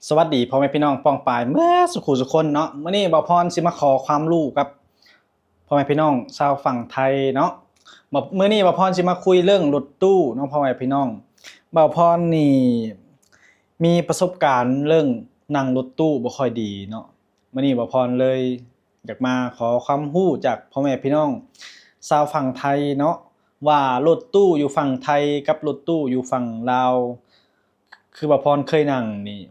ສະຫວັດດີພໍ່ແມ່ພີ່ນ້ອງປ້ອງປາຍເໝິດສູ່ຄູ່ສູ່ຄົນເນາະ. ມື້ນີ້ບ່າວພອນຊິມາຂໍຄວາມຮູ້ກັບພໍ່ແມ່ພີ່ນ້ອງຊາວຝັ່ງໄທເນາະ. ມື້ນີ້ບ່າວພອນຊິມາຄຸຍເລື່ອງລົດຕູ້ເນາະ ພໍ່ແມ່ພີ່ນ້ອງ. ບ່າວພອນນີ້ມີປະສົບການເລື່ອງນັ່ງລົດຕູ້ບໍ່ຄ່ອຍດີເນາະ. ມື້ນີ້ບ່າວພອນເລີຍຢາກມາຂໍຄວາມຮູ້ຈາກພໍ່ແມ່ພີ່ນ້ອງຊາວຝັ່ງໄທເນາະ ວ່າລົດຕູ້ຢູ່ຝັ່ງໄທກັບລົດຕູ້ຢູ່ຝັ່ງລາວ ຄືບ່າວພອນເຄີຍນັ່ງນີ້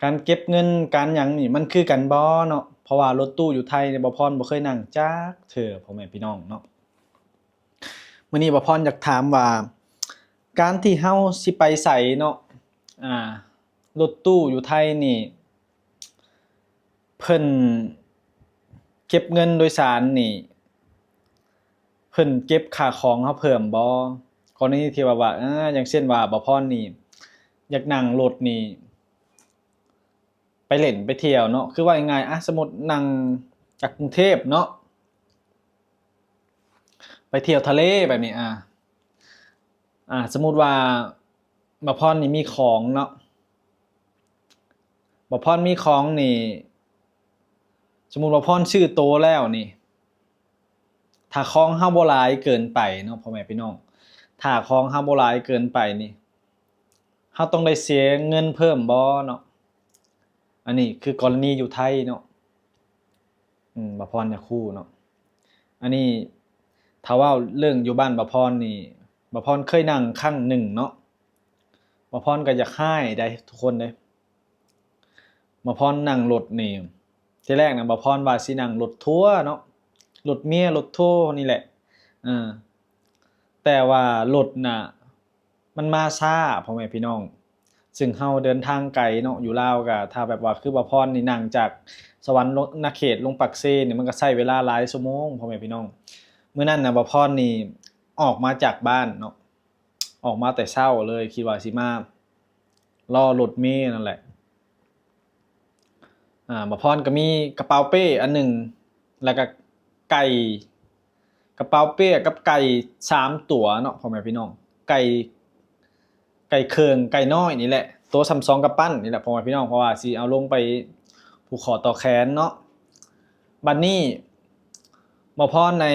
ການເກັບເງິນການຫຍັງນີ້ມັນຄືກັນບໍ່ເນາະ? ເພາະວ່າລົດຕູ້ຢູ່ໄທນີ້ບ່າວພອນບໍ່ເຄີຍນັ່ງຈັກເທື່ອ ພໍ່ແມ່ພີ່ນ້ອງເນາະ. ມື້ນີ້ບ່າວພອນຢາກຖາມວ່າ ການທີ່ເຮົາຊິໄປໃສເນາະ ອ່າ ລົດຕູ້ຢູ່ໄທນີ້ ເພິ່ນເກັບເງິນໂດຍສານນີ້ ເພິ່ນເກັບຄ່າຂອງເຮົາເພີ່ມບໍ່? ກໍລະນີທີ່ວ່າ ວ່າ ອາ ຢ່າງເຊັ່ນວ່າ ບ່າວພອນນີ້ ຢາກນັ່ງລົດນີ້ ໄປຫຼິ້ນໄປທ່ຽວເນາະ ຄືວ່າງ່າຍໆ ອາ ສົມມຸດນັ່ງຈາກກຸງເທບເນາະ ໄປທ່ຽວທະເລແບບນີ້ ອາ ອາ ສົມມຸດວ່າ ບ່າວພອນນີ້ມີຂອງເນາະ ບ່າວພອນມີຂອງນີ້ ສົມມຸດບ່າວພອນຊື້ໂຕແລ້ວນີ້ ຖ້າຂອງເຮົາບໍ່ຫຼາຍເກີນໄປເນາະ ພໍ່ແມ່ພີ່ນ້ອງ ຖ້າຂອງເຮົາບໍ່ຫຼາຍເກີນໄປນີ້ ເຮົາຕ້ອງໄດ້ເສຍເງິນເພີ່ມບໍ່ເນາະ? ອັນນີ້ຄືກໍລະນີຢູ່ໄທເນາະ ອືມ ບ່າວພອນຢາກຮູ້ເນາະ. ອັນນີ້ຖ້າເວົ້າເລື່ອງຢູ່ບ້ານບ່າວພອນນີ້ ບ່າວພອນເຄີຍນັ່ງຄັ້ງໜຶ່ງເນາະ ບ່າວພອນກໍຢາກຮ້າຍໃດ໋ທຸກຄົນເດ້. ບ່າວພອນນັ່ງລົດນີ້ ທີແລກນະ ບ່າວພອນວ່າຊິນັ່ງລົດທົວເນາະ ລົດເມຍ ລົດໂທນີ້ແຫຼະ ເອີ ແຕ່ວ່າລົດນະ ມັນມາຊ້າ ພໍ່ແມ່ພີ່ນ້ອງ ຊຶ່ງເຮົາເດີນທາງໄກເນາະ ຢູ່ລາວກະ ຖ້າແບບວ່າຄືບ່າວພອນນີ້ນັ່ງຈາກສະຫວັນນະເຂດລົງປາກເຊນີ້ ມັນກະໃຊ້ເວລາຫຼາຍຊົ່ວໂມງ ພໍ່ແມ່ພີ່ນ້ອງ. ມື້ນັ້ນນະ ບ່າວພອນນີ້ອອກມາຈາກບ້ານເນາະ ອອກມາແຕ່ເຊົ້າເລີຍ ຄິດວ່າຊິມາລໍລົດເມນັ້ນແຫຼະ. ອາ ບ່າວພອນກະມີກະເປົາເປ້ອັນໜຶ່ງ ແລ້ວກະໄກ່ ກະເປົາເປ້ກັບໄກ່ສາມຕົວເນາະ ພໍ່ແມ່ພີ່ນ້ອງ ໄກ່ ໄກ່ເຄິ່ງ ໄກ່ນ້ອຍນີ້ແຫຼະ ໂຕສ່ຳຊອງກຳປັ້ນນີ້ແຫຼະ ພໍ່ແມ່ພີ່ນ້ອງ ເພາະວ່າຊິເອົາລົງໄປຜູກຄໍຕໍ່ແຂນເນາະ. ບັດນີ້ບ່າວພອນໄດ້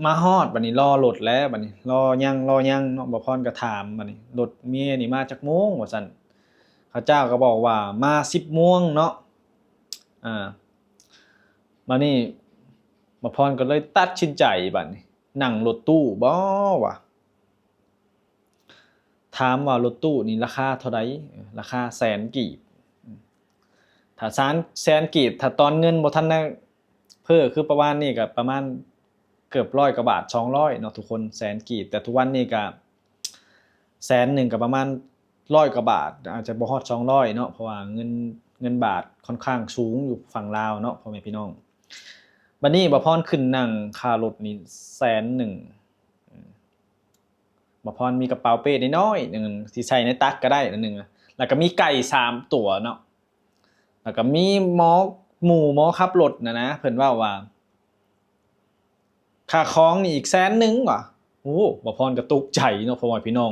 ມາຮອດ ບັດນີ້ລໍລົດແລ້ວ ບັດນີ້ລໍຍັງ ລໍຍັງເນາະ ບ່າວພອນກະຖາມ ບັດນີ້ລົດເມນີ້ມາຈັກໂມງວ່າຊັ້ນ ເຂົາເຈົ້າກະບອກວ່າມາສິບໂມງເນາະ. ອາ ບາດນີ້ບ່າວພອນກໍເລີຍຕັດສິນໃຈບາດນີ້ ນັ່ງລົດຕູ້ບໍ່ວະ ຖາມວ່າລົດຕູ້ນີ້ລາຄາເທົ່າໃດ? ລາຄາແສນກີບ ຖ້າສາມແສນກີບ ຖ້າຕອນເງິນບໍ່ທັນໄດ້ເຟີ້ ຄືປະມານນີ້ກໍປະມານເກືອບຮ້ອຍກວ່າບາດ ສອງຮ້ອຍເນາະທຸກຄົນ ແສນກີບ ແຕ່ທຸກວັນນີ້ກໍແສນໜຶ່ງກໍປະມານ ຮ້ອຍກວ່າບາດ ອາດຈະບໍ່ຮອດສອງຮ້ອຍເນາະ ເພາະວ່າເງິນ ເງິນບາດຂ້ອນຂ້າງສູງຢູ່ຝັ່ງລາວເນາະ ພໍ່ແມ່ພີ່ນ້ອງ. ບາດນີ້ບ່າວພອນຂຶ້ນນັ່ງຄ່າລົດນີ້ແສນໜຶ່ງ ບ່າວພອນມີກະເປົາເປ້ນ້ອຍໆໜຶ່ງ ຊິໃສ່ໃນຕັກກໍໄດ້ໜຶ່ງ ແລ້ວກໍມີໄກ່ສາມຕົວເນາະ ແລ້ວກໍມີໝໍ ໝູ່ໝໍຂັບລົດນະນະ ເພິ່ນເວົ້າວ່າ ຄ່າຂອງນີ້ອີກແສນໜຶ່ງຫວາ. ໂອ້ ບ່າວພອນກໍຕົກໃຈເນາະ ພໍ່ແມ່ພີ່ນ້ອງ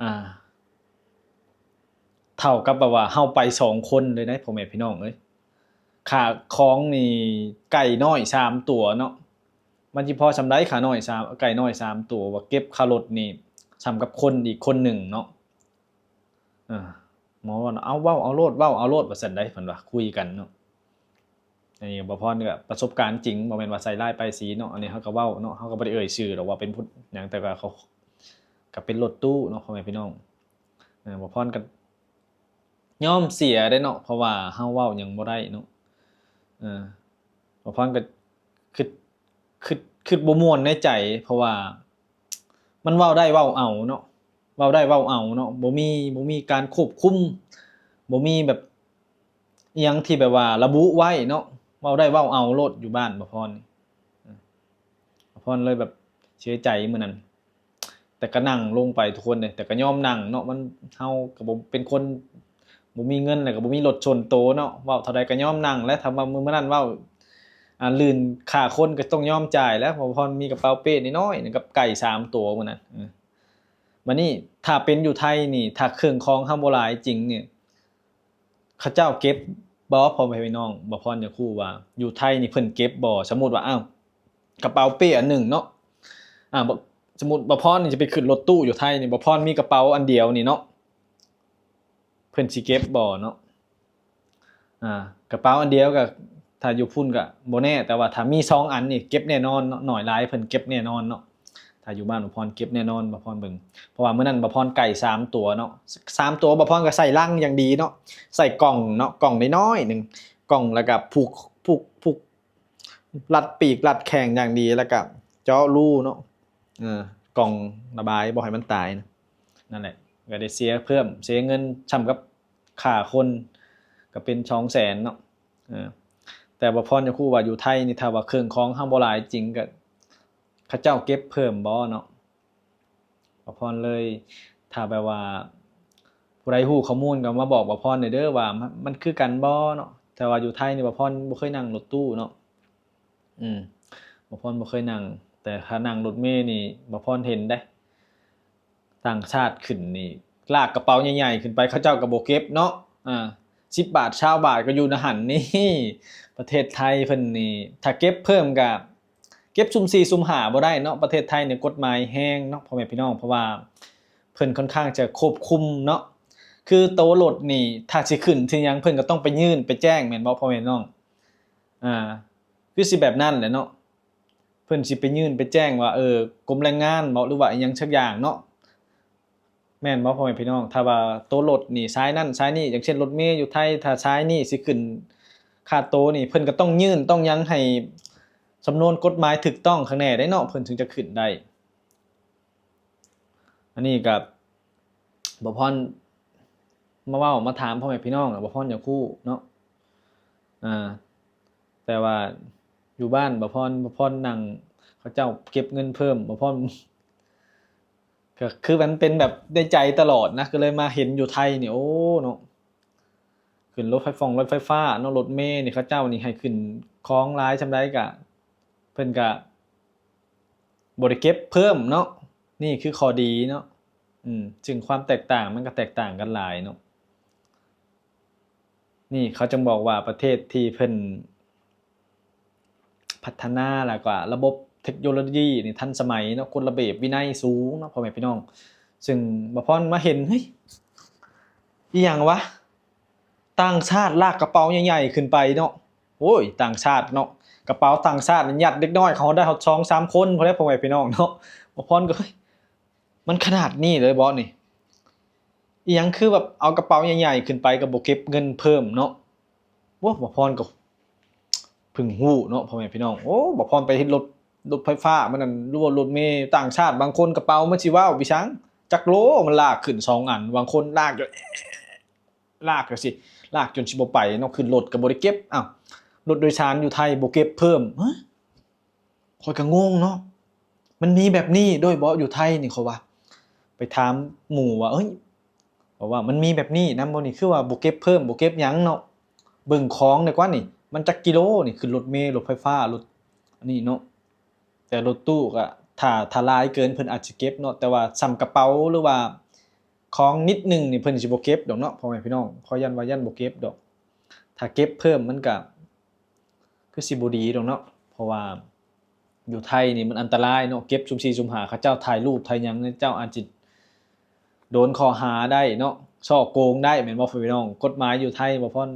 ອ່າ ເທົ່າກັບແບບວ່າເຮົາໄປສອງຄົນເລີຍເດ້ ພໍ່ແມ່ພີ່ນ້ອງເອີຍ. ຄ່າຂອງນີ້ໄກ່ນ້ອຍສາມຕົວເນາະ ມັນຊິພໍສ່ຳໃດ ຂ້ານ້ອຍສາມ ໄກ່ນ້ອຍສາມຕົວ ວ່າເກັບຄ່າລົດນີ້ສ່ຳກັບຄົນອີກຄົນໜຶ່ງເນາະ. ເອີ ໝໍວ່າ ເອົາ ເວົ້າເອົາໂລດ ເວົ້າເອົາໂລດ ວ່າຊັ້ນໃດ ເພິ່ນວ່າ ຄຸຍກັນເນາະ. ອັນນີ້ບ່າວພອນກໍປະສົບການຈິງ ບໍ່ແມ່ນວ່າໃສ່ຮ້າຍປ້າຍສີເນາະ ອັນນີ້ເຮົາກໍເວົ້າເນາະ ເຮົາກໍບໍ່ໄດ້ເອີ່ຍຊື່ດອກວ່າເປັນຜູ້ຫຍັງ ແຕ່ກໍເຂົາກໍເປັນລົດຕູ້ເນາະ ພໍ່ແມ່ພີ່ນ້ອງ. ເອີ ບ່າວພອນກໍຍອມເສຍເດ້ເນາະ ເພາະວ່າເຮົາເວົ້າຫຍັງບໍ່ໄດ້ເນາະ ເອີ ບ່າວພອນກໍຄຶດ ຄຶດ ຄຶດບໍ່ມ່ວນໃນໃຈ ເພາະວ່າມັນເວົ້າໄດ້ເວົ້າເອົາເນາະ ເວົ້າໄດ້ເວົ້າເອົາເນາະ ບໍ່ມີ ບໍ່ມີການຄວບຄຸມ ບໍ່ມີແບບອີ່ຫຍັງທີ່ແບບວ່າລະບຸໄວ້ເນາະ ເວົ້າໄດ້ເວົ້າເອົາໂລດຢູ່ບ້ານບ່າວພອນນີ້. ບ່າວພອນເລີຍແບບເສຍໃຈມື້ນັ້ນ ແຕ່ກໍນັ່ງລົງໄປທຸກຄົນເດ້ ແຕ່ກໍຍອມນັ່ງເນາະ ມັນ ເຮົາກໍບໍ່ເປັນຄົນ ບໍ່ມີເງິນ ແລ້ວກໍບໍ່ມີລົດສ່ວນໂຕເນາະ ເວົ້າເທົ່າໃດກໍຍອມນັ່ງແຫຼະ ຖ້າວ່າມື້ ມື້ນັ້ນເວົ້າ ອ່າ ລື່ນຄ່າຄົນກໍຕ້ອງຍອມຈ່າຍແຫຼະ ເພາະວ່າມີກະເປົາເປ້ນ້ອຍໆ ກັບໄກ່ສາມໂຕມື້ນັ້ນ ເອີ ບາດນີ້ຖ້າເປັນຢູ່ໄທນີ້ ຖ້າເຄື່ອງຂອງເຮົາບໍ່ຫຼາຍຈິງນີ້ ເຂົາເຈົ້າເກັບບໍ່ ພໍ່ແມ່ພີ່ນ້ອງ? ບ່າວພອນຢາກຮູ້ວ່າຢູ່ໄທນີ້ເພິ່ນເກັບບໍ່? ສົມມຸດວ່າ ອ້າວ ກະເປົາເປ້ອັນໜຶ່ງເນາະ ອ່າ ສົມມຸດບ່າວພອນນີ້ຈະໄປຂຶ້ນລົດຕູ້ຢູ່ໄທນີ້ ບ່າວພອນມີກະເປົາອັນດຽວນີ້ເນາະ ເພິ່ນຊິເກັບບໍ່ເນາະ? ອ່າ ກະເປົາອັນດຽວກະ ຖ້າຢູ່ພຸ້ນກະບໍ່ແນ່ ແຕ່ວ່າຖ້າມີສອງອັນນີ້ເກັບແນ່ນອນເນາະ ໜ້ອຍຫຼາຍເພິ່ນເກັບແນ່ນອນເນາະ. ຖ້າຢູ່ບ້ານບ່າວພອນເກັບແນ່ນອນ ບ່າວພອນເບິ່ງ ເພາະວ່າມື້ນັ້ນບ່າວພອນໄກ່ສາມຕົວເນາະ ສາມຕົວບ່າວພອນກະໃສ່ລັງຢ່າງດີເນາະ ໃສ່ກ່ອງເນາະ ກ່ອງນ້ອຍໆໜຶ່ງ ກ່ອງ ແລ້ວກະຜູກ ຜູກ ຜູກ ລັດປີກລັດແຂ້ງຢ່າງດີ ແລ້ວກະເຈາະຮູເນາະ ເອີ ກ່ອງລະບາຍບໍ່ໃຫ້ມັນຕາຍນະ. ນັ້ນແຫຼະ ກະໄດ້ເສຍເພີ່ມ ເສຍເງິນຊ່ຳກັບຄ່າຄົນ ກະເປັນສອງແສນເນາະ. ເອີ ແຕ່ບ່າວພອນຢາກຮູ້ວ່າຢູ່ໄທນີ້ ຖ້າວ່າເຄື່ອງຂອງເຮົາບໍ່ຫຼາຍຈິງກະ ເຂົາເຈົ້າເກັບເພີ່ມບໍ່ເນາະ? ບ່າວພອນເລີຍ ຖ້າແບບວ່າຜູ້ໃດຮູ້ຂໍ້ມູນກະມາບອກບ່າວພອນແດ່ເດີວ່າ ມັນ ມັນຄືກັນບໍ່ເນາະ? ແຕ່ວ່າຢູ່ໄທນີ້ບ່າວພອນບໍ່ເຄີຍນັ່ງລົດຕູ້ເນາະ ອືມ ບ່າວພອນບໍ່ເຄີຍນັ່ງ ແຕ່ຖ້ານັ່ງລົດເມນີ້ບ່າວພອນເຫັນເດ້ ຕ່າງຊາດຂຶ້ນນີ້ ລາກກະເປົາໃຫຍ່ໆຂຶ້ນໄປ ເຂົາເຈົ້າກະບໍ່ເກັບເນາະ ອ່າ ສິບບາດ ຊາວບາດກະຢູ່ນະຫັ້ນນີ້. ປະເທດໄທເພິ່ນນີ້ ຖ້າເກັບເພີ່ມກະ ເກັບສຸ່ມສີ່ສຸ່ມຫ້າບໍ່ໄດ້ເນາະ ປະເທດໄທນີ້ກົດໝາຍແຮງເນາະ ພໍ່ແມ່ພີ່ນ້ອງ ເພາະວ່າເພິ່ນຄ່ອນຂ້າງຈະຄວບຄຸມເນາະ ຄືໂຕລົດນີ້ ຖ້າຊິຂຶ້ນຊິຫຍັງ ເພິ່ນກະຕ້ອງໄປຍື່ນໄປແຈ້ງແມ່ນບໍ່ ພໍ່ແມ່ພີ່ນ້ອງ? ອ່າ ຄືຊິແບບນັ້ນແຫຼະເນາະ ເພິ່ນຊິໄປຍື່ນໄປແຈ້ງວ່າ ເອີ ກົມແຮງງານບໍ ຫຼືວ່າອີ່ຫຍັງສັກຢ່າງເນາະ ແມ່ນບໍ່ ພໍ່ແມ່ພີ່ນ້ອງ? ຖ້າວ່າໂຕລົດນີ້ ສາຍນັ້ນສາຍນີ້ ຢ່າງເຊັ່ນລົດເມຢູ່ໄທ ຖ້າສາຍນີ້ຊິຂຶ້ນຄ່າໂຕນີ້ ເພິ່ນກະຕ້ອງຍື່ນຕ້ອງຫຍັງໃຫ້ສຳນວນກົດໝາຍຖືກຕ້ອງຂ້າງແນ່ເດ້ເນາະ ເພິ່ນເຖິງຈະຂຶ້ນໄດ້. ອັນນີ້ກະບ່າວພອນມາເວົ້າມາຖາມພໍ່ແມ່ພີ່ນ້ອງ ບ່າວພອນຢາກຮູ້ເນາະ ອ່າ ແຕ່ວ່າຢູ່ບ້ານບ່າວພອນ ບ່າວພອນນັ່ງ ເຂົາເຈົ້າເກັບເງິນເພີ່ມ ບ່າວພອນ ກະຄືມັນເປັນແບບໃນໃຈຕະຫຼອດນະ ກະເລີຍມາເຫັນຢູ່ໄທນີ້ ໂອ້ເນາະ ຂຶ້ນລົດໄຟຟອງລົດໄຟຟ້າເນາະ ລົດເມນີ້ ເຂົາເຈົ້ານີ້ໃຫ້ຂຶ້ນຂອງຫຼາຍຊ່ຳໃດກະ ເພິ່ນກະບໍ່ໄດ້ເກັບເພີ່ມເນາະ ນີ້ຄືຂໍ້ດີເນາະ ອືມ ຊຶ່ງຄວາມແຕກຕ່າງມັນກະແຕກຕ່າງກັນຫຼາຍເນາະ. ນີ້ເຂົາຈຶ່ງບອກວ່າປະເທດທີ່ເພິ່ນພັດທະນາ ແລ້ວກະລະບົບເທັກໂນໂລຢີນີ້ທັນສະໄໝເນາະ ກົດລະບຽບວິໄນສູງເນາະ ພໍ່ແມ່ພີ່ນ້ອງ ຊຶ່ງບ່າວພອນມາເຫັນ ເຮີ້ຍ ອີ່ຫຍັງຫວາ ຕ່າງຊາດລາກກະເປົາໃຫຍ່ໆຂຶ້ນໄປເນາະ ໂອ້ຍ ຕ່າງຊາດເນາະ ກະເປົາຕ່າງຊາດຍັດເດັກນ້ອຍເຂົາໄດ້ຮອດສອງສາມຄົນພຸ້ນແຫຼະ ພໍ່ແມ່ພີ່ນ້ອງເນາະ ບ່າວພອນກະ ເຮີ້ຍ ມັນຂະໜາດນີ້ເລີຍບໍນີ້ ອີ່ຫຍັງຄືແບບເອົາກະເປົາໃຫຍ່ໆຂຶ້ນໄປກະບໍ່ເກັບເງິນເພີ່ມເນາະ ໂອ້ ບ່າວພອນກະເພິ່ງຮູ້ເນາະ ພໍ່ແມ່ພີ່ນ້ອງ ໂອ້ ບ່າວພອນໄປເຫັນລົດ ລົດໄຟຟ້າມັນນັ້ນ ຫຼືວ່າລົດເມຕ່າງຊາດ ບາງຄົນກະເປົາມັນຊິເວົ້າໄປສັງ ຈັກໂລ ມັນລາກຂຶ້ນສອງອັນ ບາງຄົນລາກຈົນ ລາກຈັ່ງຊີ້ ລາກຈົນຊິບໍ່ໄປເນາະ ຂຶ້ນລົດກະບໍ່ໄດ້ເກັບ ອ້າວ ລົດໂດຍສານຢູ່ໄທບໍ່ເກັບເພີ່ມ ຮະ ຂ້ອຍກະງົງເນາະ ມັນມີແບບນີ້ດ້ວຍບໍຢູ່ໄທນີ້ ຂ້ອຍວ່າ ໄປຖາມໝູ່ວ່າ ເອີຍ ບອກວ່າມັນມີແບບນີ້ນຳບໍນີ້ ຄືວ່າບໍ່ເກັບເພີ່ມ ບໍ່ເກັບຫຍັງເນາະ ເບິ່ງຂອງແດ່ກວ່ານີ້ ມັນຈັກກິໂລນີ້ ຂຶ້ນລົດເມ ລົດໄຟຟ້າ ລົດອັນນີ້ເນາະ ແຕ່ລົດຕູ້ກະ ຖ້າ ຖ້າຫຼາຍເກີນເພິ່ນອາດຊິເກັບເນາະ ແຕ່ວ່າສ່ຳກະເປົາ ຫຼືວ່າຂອງນິດໜຶ່ງນີ້ເພິ່ນຊິບໍ່ເກັບດອກເນາະ ພໍ່ແມ່ພີ່ນ້ອງ ຂ້ອຍຢ້ານວ່າຢ້ານບໍ່ເກັບດອກ ຖ້າເກັບເພີ່ມມັນກະ ຄືຊິບໍ່ດີດອກເນາະ ເພາະວ່າຢູ່ໄທນີ້ມັນອັນຕະລາຍເນາະ ເກັບສຸ່ມສີ່ສຸ່ມຫ້າ ເຂົາເຈົ້າຖ່າຍຮູບຖ່າຍຫຍັງ ເຈົ້າອາດຊິໂດນຂໍ້ຫາໄດ້ເນາະ ສໍ້ໂກງໄດ້ແມ່ນບໍ່ ພໍ່ແມ່ພີ່ນ້ອງ? ກົດໝາຍຢູ່ໄທ ບ່າວພອນ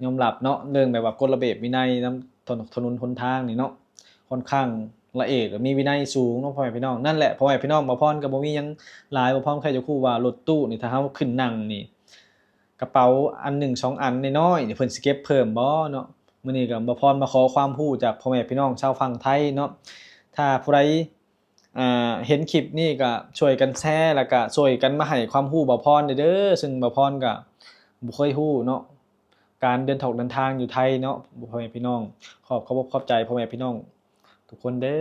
ຍອມຮັບເນາະ ເລື່ອງແບບວ່າກົດລະບຽບວິໄນນຳຖະໜົນຫົນທາງນີ້ເນາະ ຂ້ອນຂ້າງລະເອຍ ແລະ ມີວິໄນສູງເນາະ ພໍ່ແມ່ພີ່ນ້ອງ. ນັ້ນແຫຼະ ພໍ່ແມ່ພີ່ນ້ອງ ບ່າວພອນກະບໍ່ມີຫຍັງຫຼາຍ ບ່າວພອນແຄ່ຢາກຮູ້ວ່າລົດຕູ້ນີ້ ຖ້າເຮົາຂຶ້ນນັ່ງນີ້ ກະເປົາອັນໜຶ່ງສອງອັນນ້ອຍໆນີ້ ເພິ່ນຊິເກັບເພີ່ມບໍ່ເນາະ? ມື້ນີ້ກະບ່າວພອນມາຂໍຄວາມຮູ້ຈາກພໍ່ແມ່ພີ່ນ້ອງຊາວຝັ່ງໄທເນາະ ຖ້າຜູ້ໃດ ອ່າ ເຫັນຄລິບນີ້ກະຊ່ວຍກັນແຊ ແລ້ວກະຊ່ວຍກັນມາໃຫ້ຄວາມຮູ້ບ່າວພອນແດ່ເດີ ຊຶ່ງບ່າວພອນກະບໍ່ເຄີຍຮູ້ເນາະ ການເດີນຖອກເດີນທາງຢູ່ໄທເນາະ ພໍ່ແມ່ພີ່ນ້ອງ. ຂອບ ຂອບອົກຂອບໃຈພໍ່ແມ່ພີ່ນ້ອງທຸກຄົນເດີ.